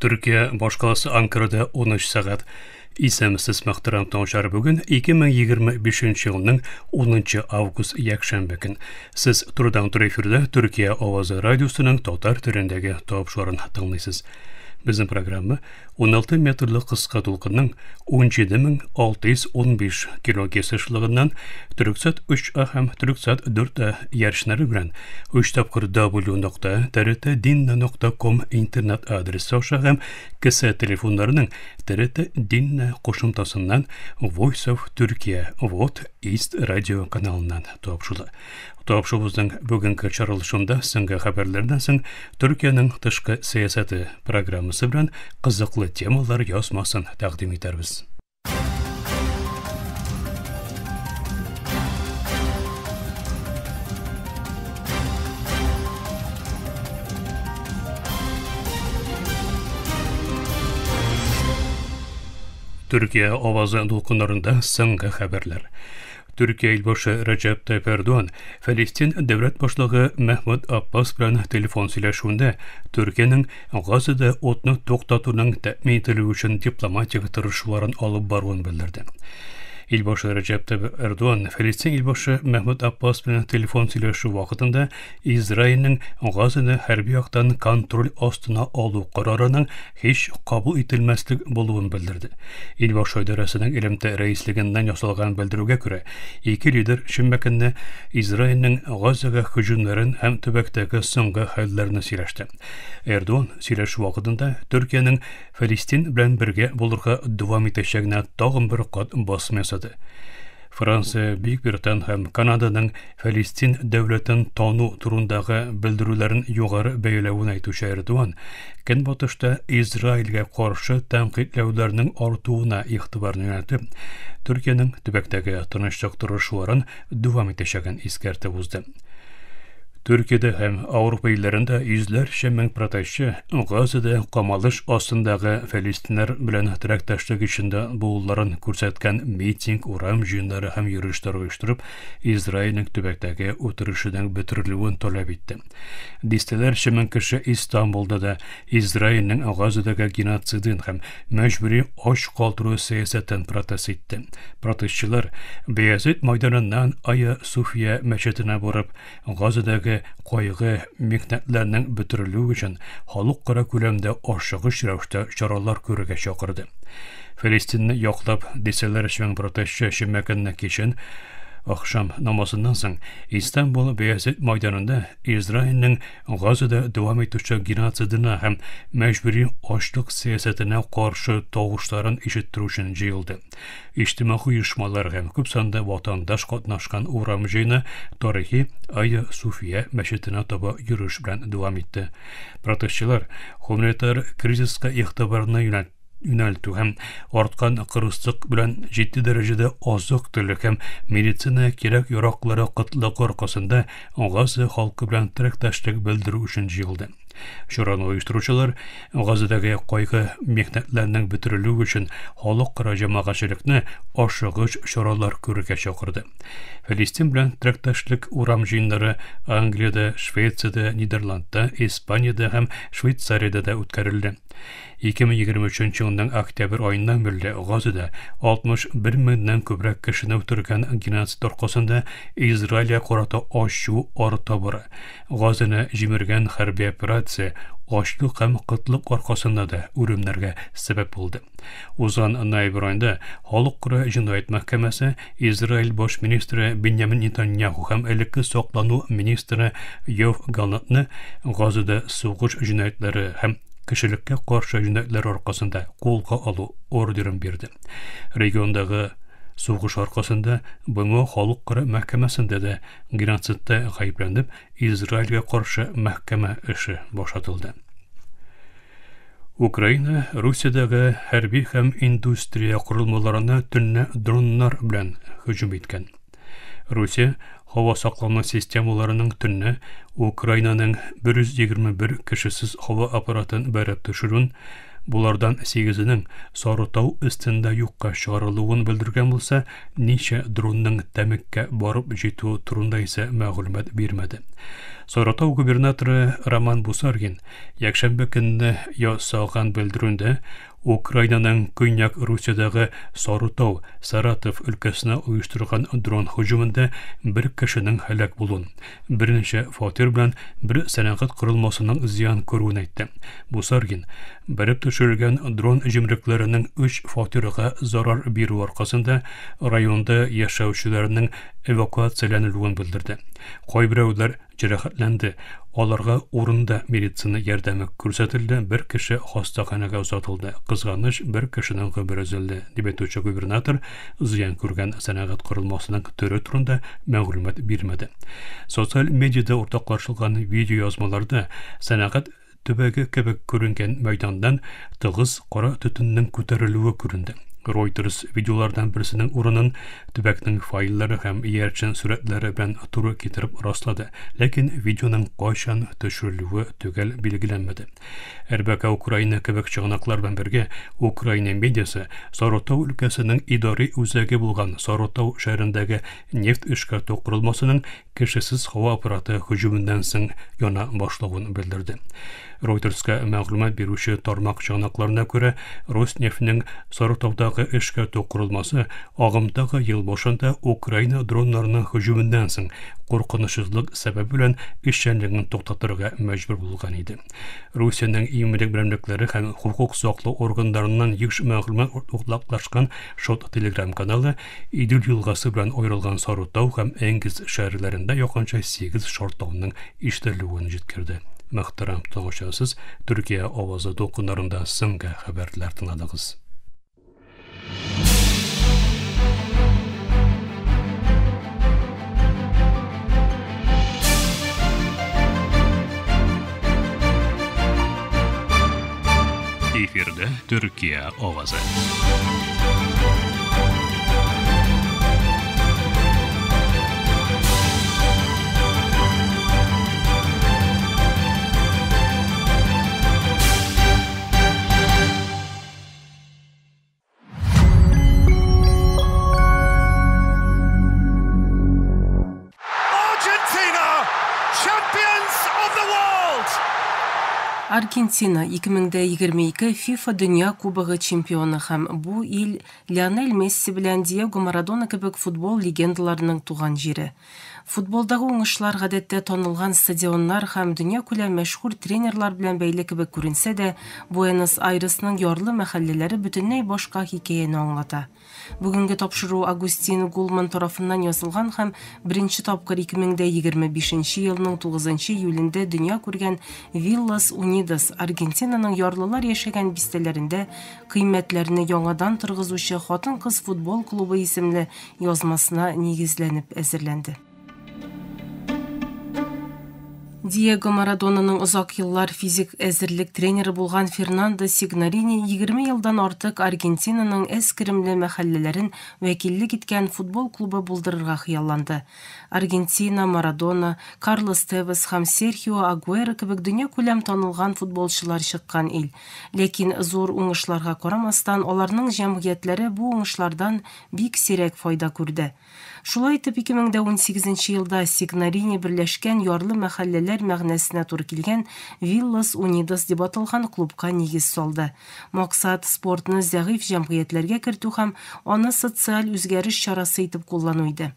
Төркия башкаласы Анкарада 13 сәгать. Исәнмесез, мөхтәрәм тыңлаучылар, бүген 2025 елның 10 август якшәмбе көн. Сез турыдан-туры эфирда Төркия авазы радиосының татар телендәге тапшыруын тыңлыйсыз. Безнең программа 16 метрлы кыска дулкынның 17615 килогерц ешлыгыннан Төрксат 3А һәм Төрксат 4А ярышнары белән 3 тапкыр w.trtdinna.com интернет адресы аша һәм кесә телефоннарының TRT Dinna кушымтасыннан Voice of Türkiye VOD East радио каналыннан тапшырыла. Тапшыруыбызның бүгенге чыгарылышында соңгы хәбәрләрдән соң Төркиянең тышкы сәясәте программасы белән кызыклы темалар язмасын тәкъдим итәрбез. Төркия авазы дулкыннарында соңгы хәбәрләр. Төркия илбашы Рәҗәп Тайып Эрдоган Фәлестин дәүләт башлыгы Мәхмүд Аббас белән телефон сөйләшүендә Төркиянең Газада утны туктатуның тәэмин ителүе өчен дипломатик тырышуларын алып баруын белдерде. Илбашы Рәҗәп Тайып Эрдоган Фәлестин илбашы Мәхмүд Аббас белән телефон сөйләшү вакытында Израильнең Газаны хәрби яктан контроль астына алу карарының һич кабул ителмәслек булуын белдерде. Илбашы идарәсенең элемтә рәислегеннән ясалган белдерүгә күрә, ике лидер шимбә көнне Израильнең Газага һөҗүмнәрен һәм төбәктәге соңгы хәлләрне сөйләште. Эрдоган сөйләшү вакытында Төркиянең Фәлестин белән бергә булырга дәвам итәчәгенә тагын бер кат басым ясады. Франция, Бөек Британ һәм Канаданың Фәлестин дәүләтен тану турындагы белдерүләрен югары бәяләвен әйтүче Эрдоган, Көнбатышта Израильгә каршы тәнкыйтьләүләрнең артуына игътибарны юнәлтеп, Төркиянең төбәктәге тынычлык тырышуларын дәвам итәчәген искәртеп узды. Төркиядә һәм Ауропа илләрендә йөзләрчә мең протестчы Газада камалыш астындагы фәлестиннәр белән терәктәшлек эчендә булуларын күрсәткән митинг, урам җыеннары һәм йөрешләр оештырып, Израильнең төбәктәге үтерешенең бетерелүен таләп итте. Дистәләрчә мең кеше Истанбулда да Израильнең Газадагы геноцидын һәм мәҗбүри ач калдыру сәясәтен протест итте. Протестчылар Беязит майданыннан Айя Суфия мәчетенә барып, Газадагы кайгы михнәтләрнең бетерелүе өчен халыкара күләмдә ашыгыч рәвештә чаралар күрергә чакырды. Фәлестинне яклап дистәләрчә мең протестчы шимбә көнне кичен ахшам намазыннан соң Истанбул Беязит майданында Израильнең Газада дәвам итүче геноцидына һәм мәҗбүри ачлык сәясәтенә каршы тавышларын ишеттерү өчен җыелды. Иҗтимагый оешмалар һәм күп санда ватандаш катнашкан урам җыены тарихи Айя Суфия мәчетенә таба йөреш белән дәвам итте. Протестчылар гуманитар кризиска игътибарны юнәлтү һәм арткан кырыслык белән җитди дәрәҗәдә азык-төлек һәм медицина кирәк-яраклары кытлыгы аркасында Газа халкы белән теләктәшлек белдерү өчен җыелды. Чараны оештыручылар Газадагы кайгы михнәтләрнең бетерелүе өчен халыкара җәмәгатьчелекне ашыгыч чаралар күрергә чакырды. Фәлестин белән теләктәшлек урам җыеннары Англиядә, Швециядә, Нидерландта, Испаниядә һәм Швейцариядә дә үткәрелде. 2023 елның октябрь аеннан бирле Газада 61 меңнән күбрәк кешене үтергән геноцид аркасында Израильгә карата ачу арта бара. Газаны җимергән хәрби операция ачлык һәм кытлык аркасында да үлемнәргә сәбәп булды. Узган ноябрь аенда Халыкара җинаять мәхкәмәсе Израиль баш министры Беньямин Нетаньяху һәм элекке саклану министры Йов Галантны Газада сугыш җинаятьләре һәм кешелеккә каршы җинаятьләр аркасында кулга алу ордерын бирде. Региондагы сугыш аркасында БМО Халыкара мәхкәмәсендә дә геноцидта гаепләнеп, Израильгә каршы мәхкәмә эше башлатылды. Украина Русиядәге хәрби һәм индустрия корылмаларына төнлә дроннар белән һөҗүм иткән. Русия һава саклану системаларының төнлә Украинаның 121 кешесез һава аппаратын бәреп төшерүен Булардан 8-енең Сарытау өстендә юкка чыгарылуын белдергән булса, ничә дронның Тәмеккә барып җитүе турында исә мәгълүмат бирмәде. Сарытау губернаторы Роман Бусаргин якшәмбе көнне ясаган белдерүендә Украинаның Көньяк Русиядәге Сарытау, Саратов өлкәсенә оештырган дрон һөҗүмендә бер кешенең һәлак булуын, берничә фатир белән бер сәнәгать корылмасының зыян күрүен әйтте. Бусаргин бәреп төшерелгән дрон җимрекләренең өч фатирга зарар бирү аркасында районда яшәүчеләрнең эвакуацияләнелүен белдерде. Кайберәүләр җәрәхәтләнде. Аларга урында медицина ярдәме күрсәтелде, бер кеше хастаханәгә озатылды. Кызганыч, бер кешенең гомере өзелде, дип әйтүче губернатор зыян күргән сәнәгать корылмасының төре турында мәгълүмат бирмәде. Социаль медиада уртаклашылган видеоязмаларда сәнәгать төбәге кебек күренгән мәйданнан тыгыз кара төтеннең күтәрелүе күренде. Reuters видеолардан берсенең урынын төбәкнең файллары һәм иярчен сурәтләре белән туры китереп раслады, ләкин видеоның кайчан төшерелүе төгәл билгеләнмәде. РБК Украина кебек чыганаклар белән бергә Украина медиасы Сарытау өлкәсенең идари үзәге булган Сарытау шәһәрендәге нефть эшкәртү корылмасының кешесез һава аппараты һөҗүменнән соң яна башлавын белдерде. Reutersка мәгълүмат бирүче тармак чыганакларына күрә, Роснефтьнең Сарытаудагы эшкәртү корылмасы агымдагы ел башында Украина дроннарының һөҗүменнән соң куркынычсызлык сәбәбе белән эшчәнлеген туктатырга мәҗбүр булган иде. Русиянең иминлек берәмлекләре һәм хокук саклау органнарыннан еш мәгълүмат уртаклашкан Шот телеграм каналы Идел елгасы белән аерылган Сарытау һәм Энгельс шәһәрләрендә якынча 8 шартлауның ишетелүен җиткерде. Мөхтәрәм тыңлаучылар, Төркия авазы дулкыннарында соңгы хәбәрләр тыңладыгыз. Эфирдә Төркия авазы. Argentina, champions of the world! Аргентина 2022 FIFA Дөнья Кубогы чемпионы һәм бу ил Лионель Месси белән Диего Марадона кебек футбол легендаларының туган җире. Футболдагы уңышлар гадәттә танылган стадионнар һәм дөньякүләм мәшһүр тренерлар белән бәйле кебек күренсә дә, Буэнос-Айресның ярлы мәхәлләләре бөтенләй башка хикәяне аңлата. Бүгенге тапшыру Агустин Гулман тарафыннан язылган һәм беренче тапкыр 2025 елның 9 июлендә дөнья күргән Виллас Унидас Аргентинаның ярлылар яшәгән бистәләрендә кыйммәтләрне яңадан торгызучы хатын-кыз футбол клубы исемле язмасына нигезләнеп әзерләнде. Диего Марадонаның озак еллар физик әзерлек тренеры булган Фернандо Сигнорини 20 елдан артык Аргентинаның әз керемле мәхәлләләрен вәкиллек иткән футбол клубы булдырырга хыялланды. Аргентина, Марадона, Карлос Тевес һәм Серхио Агуэро кебек дөньякүләм танылган футболчылар чыккан ил. Ләкин зур уңышларга карамастан, аларның җәмгыятьләре бу уңышлардан бик сирәк файда күрде. Шулай итеп 2018 елда Сигнорини берләшкән ярлы мәхәлләләр мәгънәсенә туры килгән Виллас Унидас дип аталган клубка нигез салды. Максат спортны зәгыйфь җәмгыятьләргә кертү һәм аны социаль үзгәреш чарасы итеп куллану иде.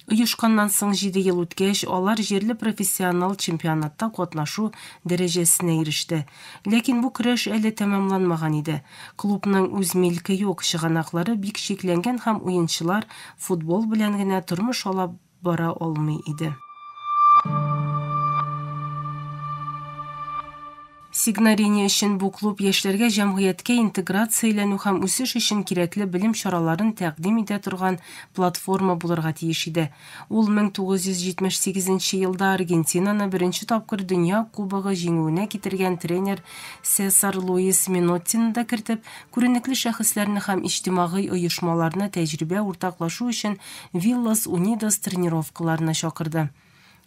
Оешканнан соң 7 ел үткәч, алар җирле профессионал чемпионатта катнашу дәрәҗәсенә иреште. Ләкин бу көрәш әле тәмамланмаган иде. Клубның үз милке юк, чыганаклары бик чикләнгән һәм уенчылар футбол белән генә тормыш алып бара алмый иде. Сигнорини өчен бу клуб яшьләргә җәмгыятькә интеграцияләнү һәм үсеш өчен кирәкле белем чараларын тәкъдим итә торган платформа булырга тиеш иде. Ул 1978 елда Аргентинаны беренче тапкыр дөнья кубогы җиңүенә китергән тренер Сесар Луис Миноттины да кертеп, күренекле шәхесләрне һәм иҗтимагый оешмаларны тәҗрибә уртаклашу өчен Виллас Унидас тренировкаларына чакырды.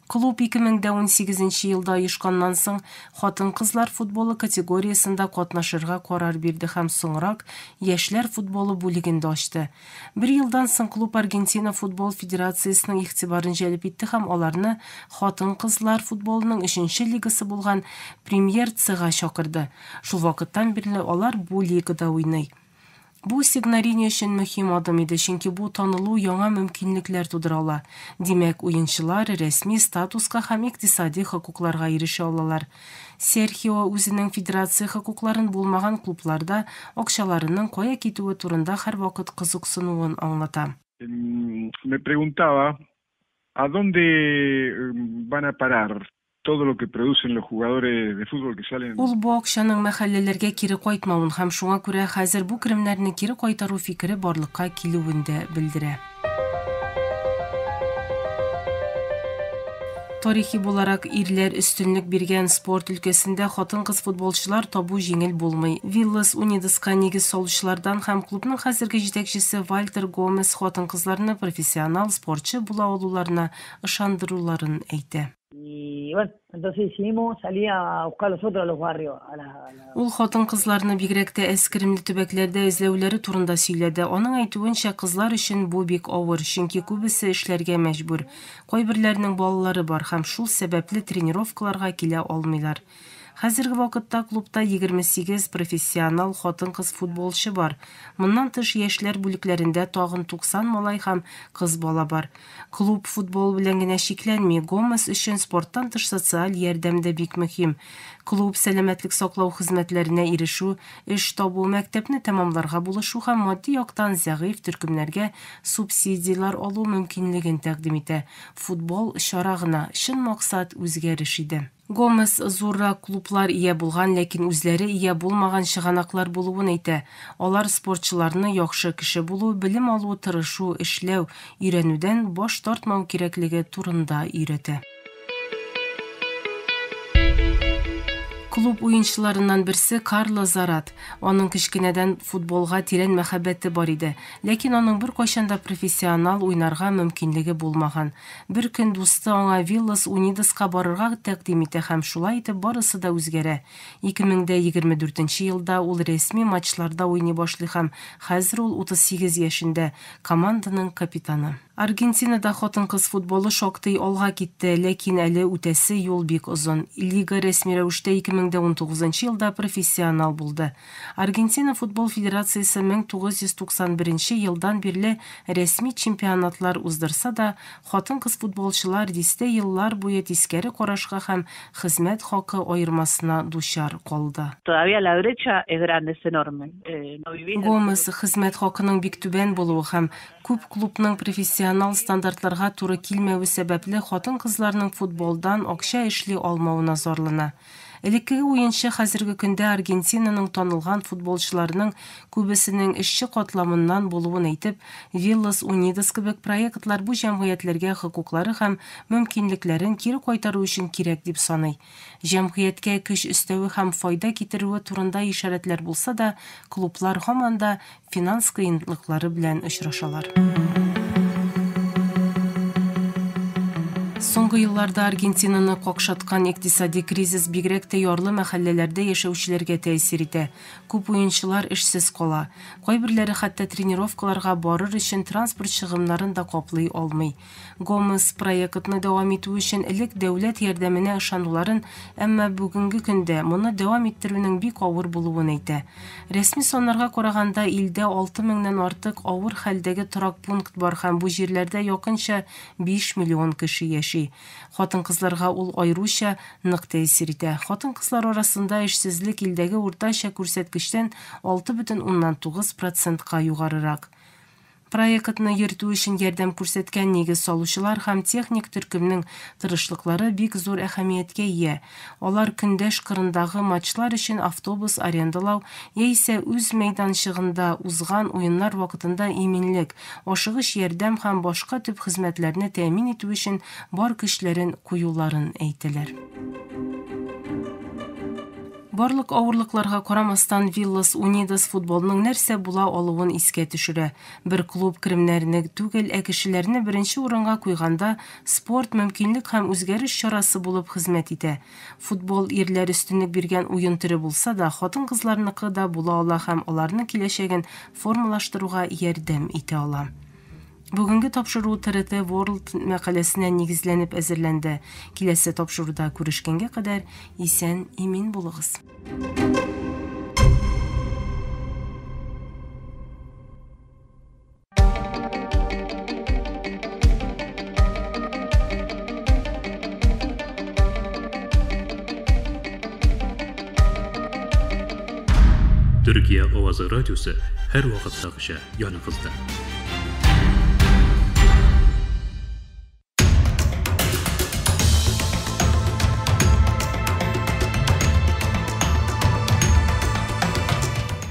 Клуб 2018 нче елда оешканнан соң хатын-кызлар футболы категориясендә катнашырга карар бирде һәм соңрак яшьләр футболы бүлеген дә ачты. Бер елдан соң клуб Аргентина футбол федерациясенең игътибарын җәлеп итте һәм аларны хатын-кызлар футболының өченче лигасы булган Премьер Цга чакырды. Шул вакыттан бирле алар бу лигада уйный. Бу Сигнорини өчен мөһим адым иде, чөнки бу танылу яңа мөмкинлекләр тудыра ала. Димәк, уенчылар рәсми статуска һәм икътисади хокукларга ирешә алалар. Серхио үзенең федерация хокукларын булмаган клубларда акчаларының кая китүе турында һәрвакыт кызыксынуын аңлата. Me preguntaba a dónde van a parar todo lo que producen los jugadores de fútbol que salen. Ул бу акчаның мәхәлләләргә кире кайтмавын һәм шуңа күрә хәзер бу керемнәрне кире кайтару фикере барлыкка килүен дә белдерә. Тарихи буларак ирләр өстенлек биргән спорт өлкәсендә хатын-кыз футболчылар табу җиңел булмый. Виллас Унидоска нигез салучылардан һәм клубның хәзерге җитәкчесе Вальтер Гомес хатын-кызларны профессионал спортчы була алуларына ышандыруларын әйтә. Ул хатын-кызларны бигрәк тә әз керемле төбәкләрдә эзләүләре турында сөйләде. Аның әйтүенчә, кызлар өчен бу бик авыр, чөнки күбесе эшләргә мәҗбүр. Кайберләренең балалары бар һәм шул сәбәпле тренировкаларга килә алмыйлар. Хәзерге вакытта клубта 28 профессионал хатын-кыз футболчы бар. Моннан тыш, яшьләр бүлекләрендә тагын 90 малай һәм кыз бала бар. Клуб футбол белән генә чикләнми, Гомес өчен спорттан тыш социаль ярдәм дә бик мөһим. Клуб сәламәтлек саклау хезмәтләренә ирешү, эш табу, мәктәпне тәмамларга булышу һәм матди яктан зәгыйфь төркемнәргә субсидияләр алу мөмкинлеген тәкъдим итә. Футбол чара гына, чын максат үзгәреш иде. Гомес зуррак клублар ия булган, ләкин үзләре ия булмаган чыганаклар булуын әйтә. Алар спортчыларны яхшы кеше булу, белем алу, тырышу, эшләү, өйрәнүдән баш тартмау кирәклеге турында өйрәтә. Клуб уенчыларыннан берсе Карло Зарат. Аның кечкенәдән футболга тирән мәхәббәте бар иде. Ләкин аның беркайчан да профессионал уйнарга мөмкинлеге булмаган. Бер көн дусты аңа Виллас Унидоска барырга тәкъдим итә һәм шулай итеп барысы да үзгәрә. 2024 елда ул рәсми матчларда уйный башлый һәм хәзер ул 38 яшендә, команданың капитаны. Аргентинада хатын-кыз футболы шактый алга китте, ләкин әле үтәсе юл бик озын. Лига рәсми рәвештә 2019 елда профессионал булды. Аргентина футбол федерациясе 1991 елдан бирле рәсми чемпионатлар уздырса да, хатын-кыз футболчылар дистә еллар буе тискәре карашка һәм хезмәт хакы аермасына дучар калды. Todavía la brecha es grande, es enorme. No vivís Гомес хезмәт хакының бик түбән булуы һәм күп клубның профессионал стандартларга туры килмәве сәбәпле хатын-кызларның футболдан акча эшли алмавына зарлана. Элеккеге уенчы хәзерге көндә Аргентинаның танылган футболчыларының күбесенең эшче катламыннан булуын әйтеп, Виллас Унидос кебек проектлар бу җәмгыятьләргә хокуклары һәм мөмкинлекләрен кире кайтару өчен кирәк дип саный. Җәмгыятькә көч өстәве һәм файда китерүе турында ишарәтләр булса да, клублар һаман да финанс кыенлыклары белән очрашалар. Соңгы елларда Аргентинаны какшаткан икътисади кризис бигрәк тә ярлы мәхәлләләрдә яшәүчеләргә тәэсир итә. Күп уенчылар эшсез кала. Кайберләре хәтта тренировкаларга барыр өчен транспорт чыгымнарын да каплый алмый. Гомес проектны дәвам итү өчен элек дәүләт ярдәменә ышануларын, әмма бүгенге көндә моны дәвам иттерүнең бик авыр булуын әйтә. Рәсми саннарга караганда, илдә 6 меңнән артык авыр хәлдәге торак пункт бар һәм бу җирләрдә якынча 5 миллион кеше яши. Хатын-кызларга ул аеруча нык тәэсир итә. Хатын-кызлар арасында эшсезлек илдәге уртача күрсәткечтән 6,9 процентка югарырак. Проектны йөртү өчен ярдәм күрсәткән нигез салучылар һәм техник төркемнең тырышлыклары бик зур әһәмияткә ия. Алар көндәш кырындагы матчлар өчен автобус арендалау яисә үз мәйданчыгында узган уеннар вакытында иминлек, ашыгыч ярдәм һәм башка төп хезмәтләрне тәэмин итү өчен бар көчләрен куюларын әйтәләр. Барлык авырлыкларга карамастан, Виллас Унидас футболның нәрсә була алуын искә төшерә. Бер клуб керемнәрне түгел, ә кешеләрне беренче урынга куйганда, спорт мөмкинлек һәм үзгәреш чарасы булып хезмәт итә. Футбол ирләр өстенлек биргән уен төре булса да, хатын-кызларныкы да була ала һәм аларның киләчәген формалаштыруга ярдәм итә ала. Бүгенге тапшыру ТРТ World мәкаләсенә нигезләнеп әзерләнде. Киләсе тапшыруда күрешкәнгә кадәр исән имин булыгыз. Төркия Авазы радиосы һәр вакыттагыча яныгызда.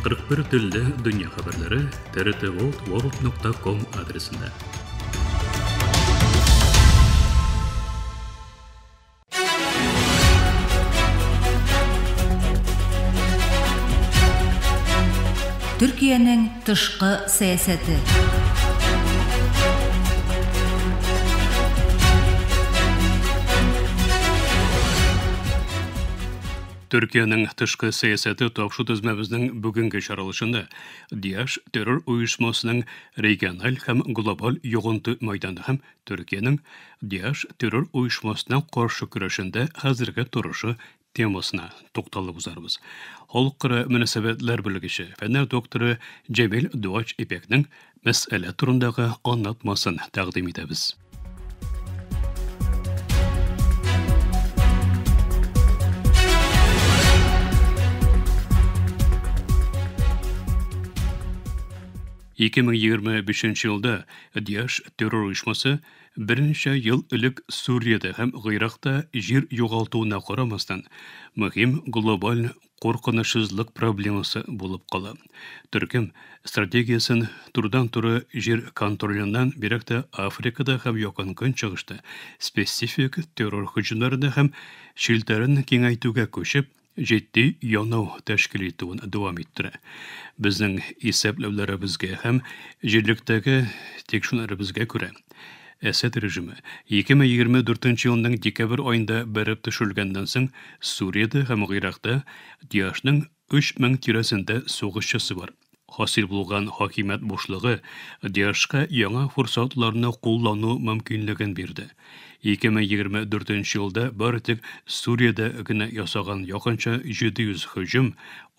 41 телдә дөнья хәбәрләре trtworld.com адресында. Төркиянең тышкы сәясәте. Төркиянең тышкы сәясәте тапшу төзмәбезнең бүгенге чаралышында ДИАШ террор оешмасының региональ һәм глобаль йогынты мәйданы һәм Төркиянең ДИАШ террор оешмасына каршы көрәшендә хәзерге торышы темасына тукталып узарбыз. Халыкара мөнәсәбәтләр белгече, фәннәр докторы Җәмил Дуач Ипекнең мәсьәлә турындагы аңлатмасын тәкъдим итәбез. 2025 елда ДИАШ террор оешмасы берничә ел элек Сүриядә һәм Гыйракта җир югалтуына карамастан, мөһим глобаль куркынычсызлык проблемасы булып кала. Төркем стратегиясен турыдан-туры җир контроленнән бигрәк тә Африкада һәм Якын Көнчыгышта специфик террор һөҗүмнәренә һәм челтәрен киңәйтүгә күчеп, җитди янау тәшкил итүен дәвам иттерә. Безнең исәпләүләребезгә һәм җирлектәге тикшерүләребезгә күрә, Әсәд режимы 2024 елның декабрь аенда бәреп төшерелгәннән соң Сүриядә һәм Гыйракта ДИАШның 3000 тирәсендә сугышчысы бар. Хасил булган хакимият бушлыгы ДИАШка яңа форсатларны куллану мөмкинлеген бирде. 2024 елда бары тик Сүриядә генә ясаган якынча 700 һөҗүм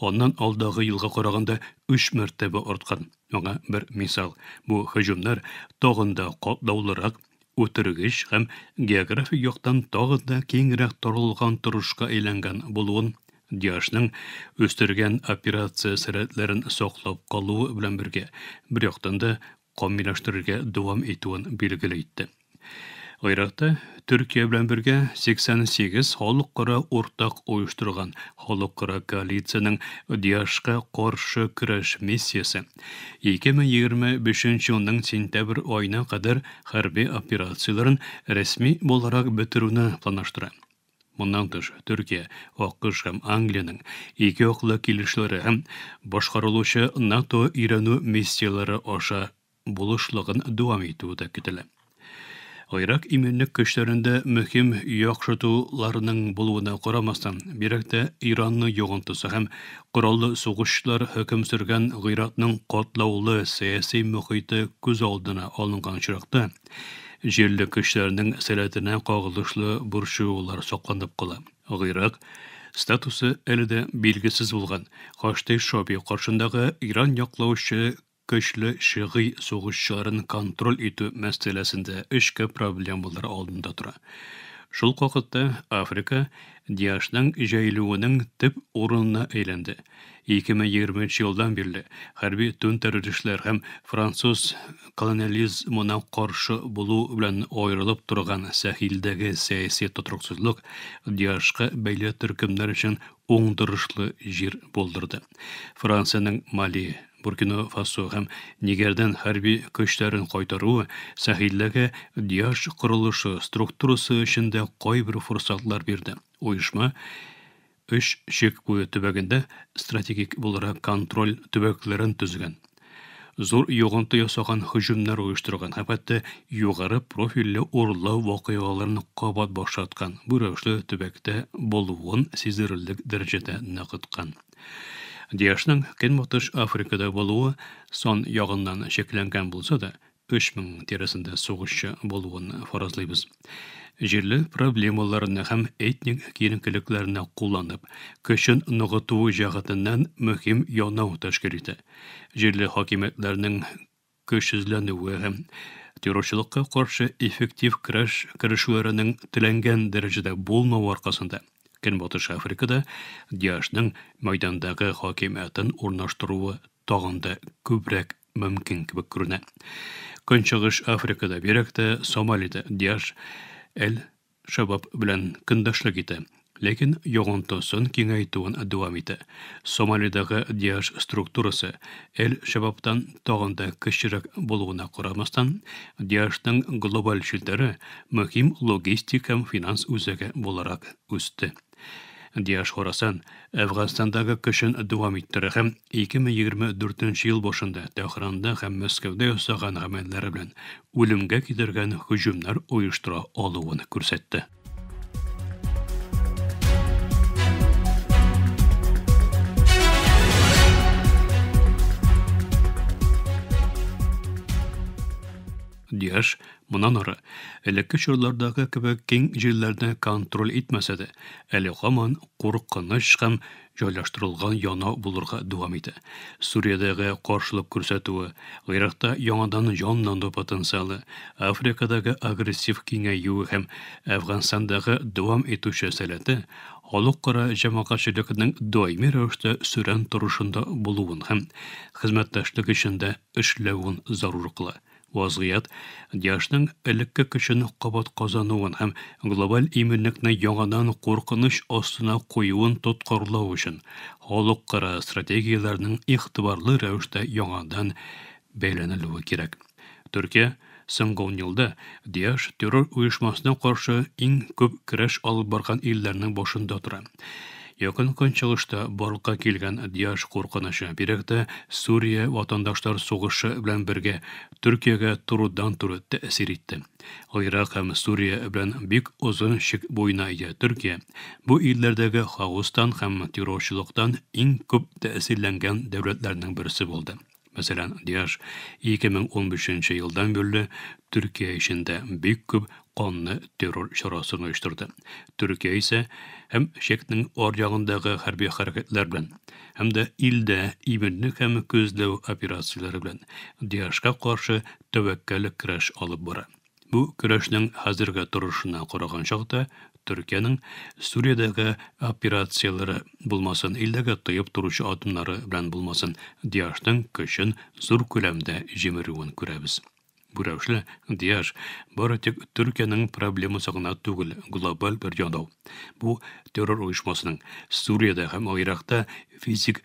аннан алдагы елга караганда 3 мәртәбә арткан. Моңа бер мисал. Бу һөҗүмнәр тагын да катлаулырак, үтергеч һәм географик яктан тагын да киңрәк таралган торышка әйләнгән булуын ДИАШның үстергән операция сәләтләрен саклап калуы белән бергә бер яктан да камилләштерергә дәвам итүен билгеле итте. Гыйракта Төркия белән бергә 88 халыкара уртак оештырган халыкара коалициянең ДИАШка каршы көрәш миссиясе 2025 елның сентябрь аена кадәр хәрби операцияләрен рәсми буларак бетерүне планлаштыра. Моннан тыш, Төркия, АКШ һәм Англиянең ике яклы килешүләре һәм башкарылучы НАТО өйрәнү миссияләре аша булышлыгын дәвам итүе дә көтелә. Гыйрак иминлек көчләрендә мөһим яхшыртуларның булуына карамастан, бигрәк тә Иранның йогынтысы һәм кораллы сугышчылар хөкем сөргән Гыйракның катлаулы сәяси мохите күз алдына алынган очракта, җирле көчләрнең сәләтенә кагылышлы борчуылар сакланып кала. Гыйрак статусы әле дә билгесез булган Хашди Шаби каршындагы Иран яклаучы көчле шигый сугышчыларын контроль итү мәсьәләсендә эчке проблемалар алдында тора. Шул вакытта Африка ДИАШның җәелүенең төп урынына әйләнде. 2020 елдан бирле хәрби түнтәрелешләр һәм француз колониализмына каршы булу белән аерылып торган Сахилдәге сәяси тотрыксызлык ДИАШка бәйле төркемнәр өчен уңдырышлы җир булдырды. Франциянең Мали, Буркина Фасо һәм Нигердән хәрби көчләрен кайтаруы Сахилдәге ДИАШ корылышы структурасы өчен дә кайбер форсатлар бирде. Оешма Өч чик буе төбәгендә стратегик буларак контроль төбәкләрен төзегән. Зур йогынты ясаган һөҗүмнәр оештырган һәм хәтта югары профильле урлау вакыйгаларын кабат башлаткан. Бу рәвешле төбәктә булуын сиздерерлек дәрәҗәдә ныгыткан. ДИАШның Көнбатыш Африкада булуы сан ягыннан чикләнгән булса да, 3000 тирәсендә сугышчы булуын фаразлыйбыз. Җирле проблемаларны һәм этник киеренкелекләрне кулланып, көчен ныгыту җәһәтеннән мөһим янау тәшкил итә. Җирле хакимиятләрнең көчсезләнүе һәм террорчылыкка каршы эффектив көрәш керешүләренең теләнгән дәрәҗәдә булмавы аркасында Көнбатыш Африкада ДИАШның мәйдандагы хакимиятен урнаштыруы тагын да күбрәк мөмкин кебек күренә. Көнчыгыш Африкада, бигрәк тә Сомалида ДИАШ Әл-Шабаб белән көндәшлек итә, ләкин йогынтысын киңәйтүен дәвам итә. Сомалидагы ДИАШ структурасы Әл-Шабабтан тагын да көчлерәк булуына карамастан, ДИАШның глобаль челтәре мөһим логистик һәм финанс үзәге буларак үсте. ДИАШ Хорасан Әфганстандагы көчен дәвам иттерә һәм 2024 ел башында Тәһранда һәм Мәскәүдә ясаган гамәлләре белән үлемгә китергән һөҗүмнәр оештыра алуын күрсәтте. ДИАШ моннан ары элекке чорлардагы кебек киң җирләрне контроль итмәсә дә, әле һаман куркыныч һәм җайлаштырылган янау булырга дәвам итә. Сүриядәге каршылык күрсәтүе, Гыйракта яңадан җанлану потенциалы, Африкадагы агрессив киңәюе һәм Әфганстандагы дәвам итүче сәләте халыкара җәмәгатьчелекнең даими рәвештә сүрән торышында булуын һәм хезмәттәшлек эчендә эшләвен зарур кыла. Вазгыять ДИАШның элекке көчен кабат казануын һәм глобаль иминлекне яңадан куркыныч астына куюын тоткарлау өчен халыкара стратегияләрнең игътибарлы рәвештә яңадан бәйләнелүе кирәк. Төркия соңгы ун елда ДИАШ террор оешмасына каршы иң күп көрәш алып барган илләрнең башында тора. Якын Көнчыгышта барлыкка килгән ДИАШ куркынычы, бигрәк тә Сүрия ватандашлар сугышы белән бергә Төркиягә турыдан-туры тәэсир итте. Гыйрак һәм Сүрия белән бик озын чик буена ия Төркия бу илләрдәге хаостан һәм террорчылыктан иң күп тәэсирләнгән дәүләтләрнең берсе булды. Мәсәлән, ДИАШ 2015 елдан бирле Төркия эчендә бик күп канлы террор чарасын оештырды. Төркия исә һәм чикнең аръягындагы хәрби хәрәкәтләр белән, һәм дә илдә иминлек һәм күзләү операцияләре белән ДИАШка каршы тәвәккәл көрәш алып бара. Бу көрәшнең хәзерге торышына караган чакта Төркиянең Сүриядәге операцияләре булмасын, илдәге тыеп торучы адымнары белән булмасын, ДИАШның көчен зур күләмдә җимерүен күрәбез. Бу рәвешле ДИАШ бары тик Төркиянең проблемасы гына түгел, глобаль бер янау. Бу террор оешмасының Сүриядә һәм Иракта физик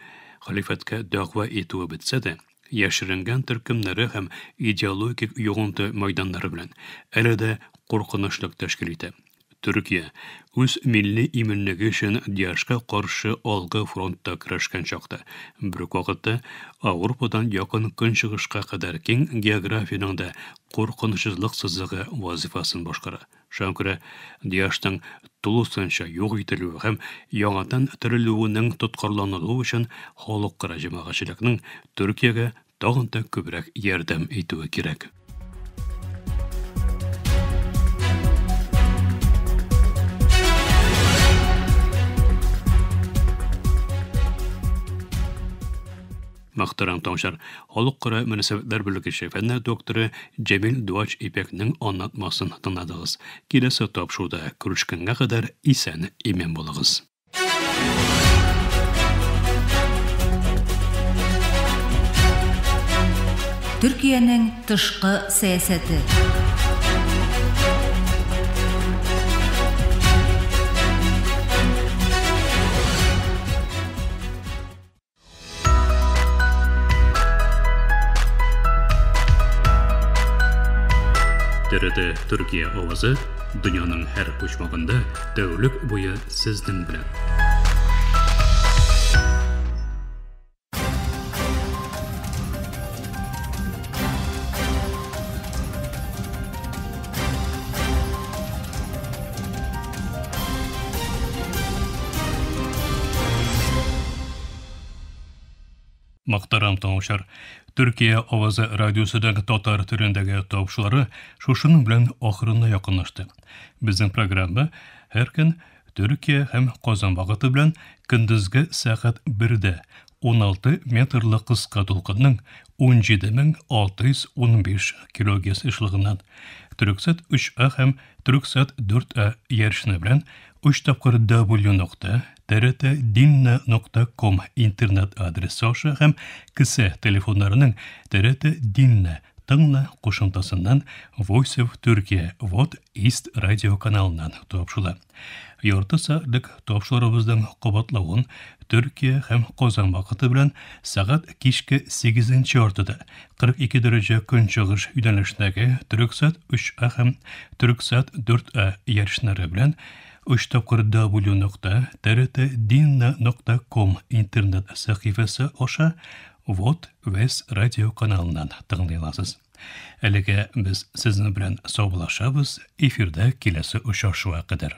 хәлифәткә дәгъва итүе бетсә дә, яшеренгән төркемнәре һәм идеологик йогынты мәйданнары белән әле дә куркынычлык тәшкил итә. Төркия үз милли иминлеге өчен ДИАШка каршы алгы фронтта көрәшкән чакта, бер үк вакытта Ауропадан якын Көнчыгышка кадәр киң географиянең дә куркынычсызлык сызыгы вазифасын башкара. Шуңа күрә ДИАШның тулысынча юк ителүе һәм яңадан терелүенең тоткарланылуы өчен халыкара җәмәгатьчелекнең Төркиягә тагын да күбрәк ярдәм итүе кирәк. Мөхтәрәм тыңлаучылар, халыкара мөнәсәбәтләр белгече, фәннәр докторы Җәмил Дуач Ипәкнең аңлатмасын тыңладыгыз. Киләсе тапшыруда күрешкәнгә кадәр исән имин булыгыз. Төркиянең тышкы сәясәте. ТРТ Төркия авазы дөньяның һәр почмагында тәүлек буе сезнең белән. Мөхтәрәм тыңлаучылар, Төркия авазы радиосының татар телендәге тапшырулары шушының белән ахырына якынлашты. Безнең программа һәр көн Төркия һәм Казан вакыты белән көндезге сәгать 1дә 16 метрлы кыска дулкынның 17615 килогерц ешлыгыннан Төрксат 3А һәм Төрксат 4А ярышны белән 3 тапкыр W нокта TRT нокта ком интернет адресы аша һәм кесә телефоннарының TRT Dinle тыңла кушымтасыннан Voice of Turkey Вот East радио каналыннан тапшыла. Ярты сәгатьлек тапшырубызның кабатлавын Төркия һәм Казан вакыты белән сәгать кичке 8 яртыда 42 дәрәҗә көнчыгыш юнәлешендәге Төрксат 3А һәм Төрксат 4А ярышлары белән 3 тапкыр W нокта TRT ком интернет сәхифәсе аша Вот Вес радио каналыннан тыңлый аласыз. Әлегә без сезнең белән саубуллашабыз, эфирдә киләсе очрашуга кадәр.